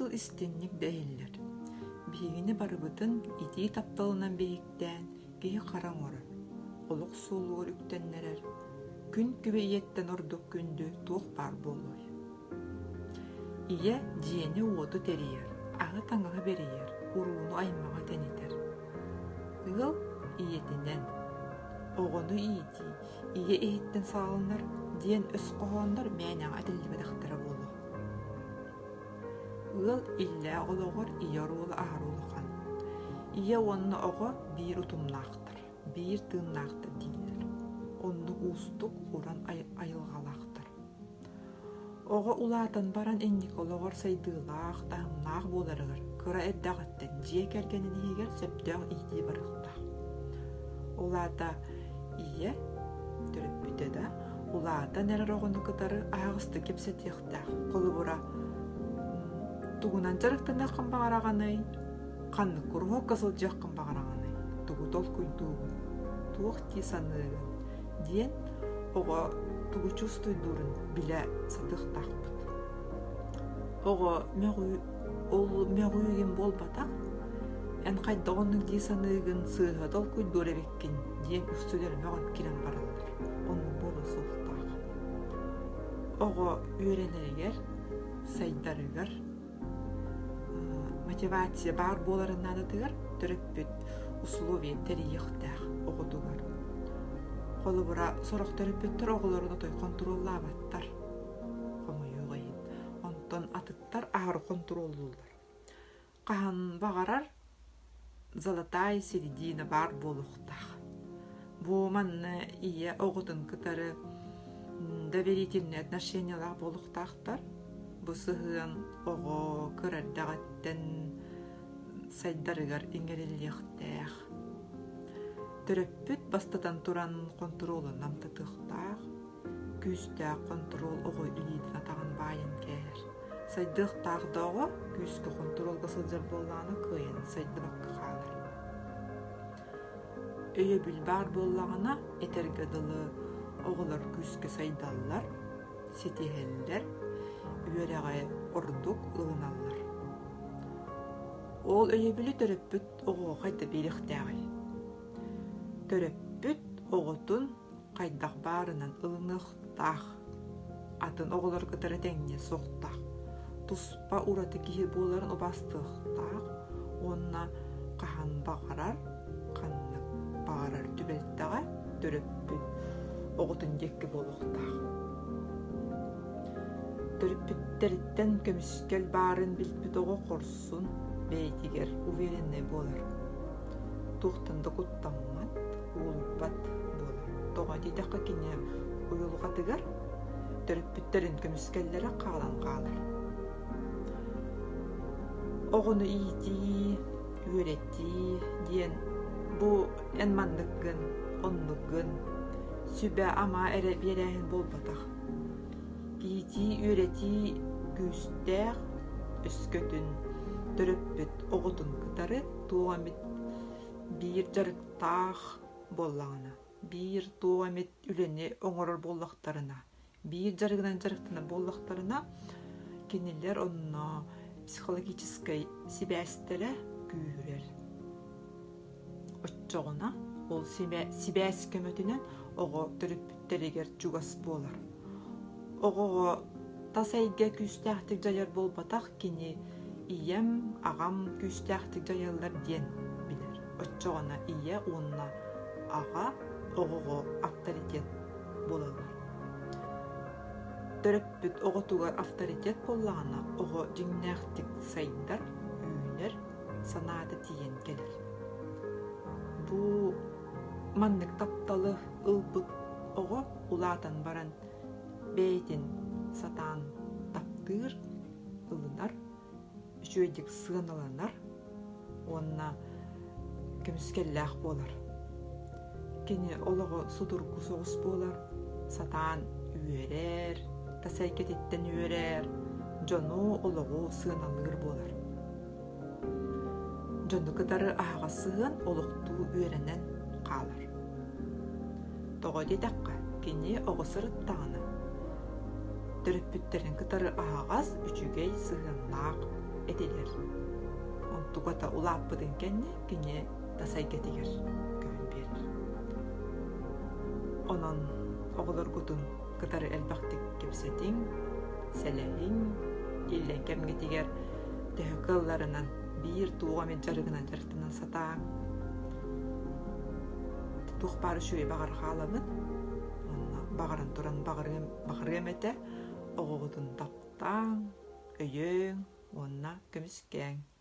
тыл истиҥник да иһиллэр. Биһигини барыбытын итии тапталынан биһиктээн киһи хара оҥорор, олох суолугар үктэннэрэр, күн күбэй ийэттэн ордук күндү туох баар буолуой? Ийэ дьиэни-уоту тэрийэр, аһы-таҥаһы бэрийэр, урууну-аймаҕы тэнитэр. Ыал ийэтинэн, оҕону иитии ийэ иһиттэн саҕаланар диэн өс хоһооннор мээнэҕэ этиллибэтэхтэрэ буолуо. Ыал иллээх олоҕор ийэ оруола аһары улахан. Ийэ уонна оҕо биир утумнаахтар, биир тыыннаахтар дииллэр. Оннук уустук, уран айылҕалаахтар. Оҕо улаатан баран инники олоҕор сайдыылаах, таһымнаах буоларыгар кыра эрдэҕиттэн дьиэ кэргэнин иһигэр сөптөөх иитии барыахтаах. Ол аата ийэ, төрөппүтэ да, улаатан эрэр оҕону кытары аһаҕастык кэпсэтиэхтээх. Холобура, тугунан дьарыктаныаххын баҕараҕыный? Ханнык куруһуокка сылдьыаххын баҕараҕыный? Тугу толкуйдуугун? Туох дии саныыгын? диэн оҕо тугу чувствуйдуурун билэ сатыахтаахпыт. Оҕо мөҕүү ол мөҕүүгүн буолбатах, эн хайдах оннук дии саныыгын, сыыһа толкуйдуур эбиккин диэн үксүлэр мөҕөн киирэн бараллар. Оннук буолуо суохтаах. Оҕо үөрэнэригэр, сайдарыгар мотивация баар буоларын наадатыгар төрөппүт условия тэрийиэхтээх оҕотугар. Холобура, сорох төрөппүттэр оҕолорун отой хонтуруоллаабаттар, хомойуох иһин. Онтон атыттар аһары хонтуруоллууллар. Хаһан баҕарар золотая середина баар буолуохтаах. Бу манна ийэ оҕотун кытары доверительнай отношениялаах буолуохтаахтар. Бу сыһыан оҕо кыра эрдэҕиттэн сайдарыгар иҥэриллиэхтээх. Төрөппүт бастатан туран хонтуруолун намтатыахтаах. Күүстээх хонтуруол оҕо илиитин-атаҕын баайан кээһэр. Сайдыахтаах да оҕо күүскэ хонтуруолга сылдьар буоллаҕына кыайан сайдыбакка хаалар. Өйөбүл баар буоллаҕына, этэргэ дылы, оҕолор күүскэ сайдаллар, ситиһэллэр, үөрэҕи ордук ылыналлар. Ол өйөбүлү төрөппүт оҕоҕо хайда биэриэхтээҕий? Төрөппүт оҕотун хайдах баарынан ылыныахтаах, атын оҕолору кытары тэҥҥэ суохтаах, туспа ураты киһи буоларын убаастыахтаах уонна хаһан баҕарар, ханнык баҕарар түбэлтэҕэ төрөппүт оҕотун диэки буолуохтаах. Төрөппүттэриттэн көмүскэл баарын билбит оҕо хорсун, бэйэтигэр увереннай буолар. Туохтан да куттаммат, уолуйбат буолар. Тоҕо диэтэххэ кини уйулҕатыгар төрөппүттэрин көмүскэллэрэ хаалан хаалар. Оҕону иитии, үөрэтии диэн бу эн манныккын, оннуккун, сүбэ-ама эрэ биэрээһин буолбатах. Иитии, үөрэтии күүстээх өскөтүн төрөппүт оҕотун кытары туох эмит биир дьарыктаах буоллаҕына, биир туох эмит үлэни оҥорор буоллахтарына, биир дьарыгынан дьарыктанар буоллахтарына, кинилэр онно психологическай сибээстэрэ күүһүрэр. Оччоҕуна ол сибээс көмөтүнэн оҕо төрөппүттэригэр чугас буолар. Оҕоҕо тас эйгэ күүстээхтик дьайар буолбатах кини ийэм, аҕам күүстээхтик дьайаллар диэн билэр. Оччоҕуна ийэ уонна аҕа оҕоҕо авторитет буолаллар. Төрөппүт оҕотугар авторитет буоллаҕына, оҕо дьиҥнээхтик сайдар, үүнэр, санаата тиийэн кэлэр. Бу маннык тапталы ылбыт оҕо улаатан баран бэйэтин сатаан таптыыр, ылынар, үчүгэйдик сыаналанар уонна көмүскэллээх буолар. Кини олоҕо судургу соҕус буолар, сатаан үөрэр, тас эйгэтиттэн үөрэр, дьону, олоҕу сыаналыыр буолар. Дьону кытары аһаҕас сыһыан олохтуу үөрэнэн хаалар. Тоҕо диэтэххэ, кини оҕо сырыттаҕына, төрөппүттэрин кытары аһаҕас, үчүгэй сыһыаннаах. этилэр. Онтуката улааппытын кэннэ кини тас эйгэтигэр көһөн биэрэр. Онон оҕолоргутун кытары элбэхтик кэпсэтиҥ, сэлэһиҥ, иллэҥ кэмҥитигэр төһө кыалларынан биир туох эмит дьарыгынан дьарыктанан сатааҥ. Туох баар үчүгэй баҕар хаалабын. Онно баҕаран туран баҕарыам, баҕарыам этэ оҕоҕутун таптааҥ, өйөөҥ уонна көмүскээҥ.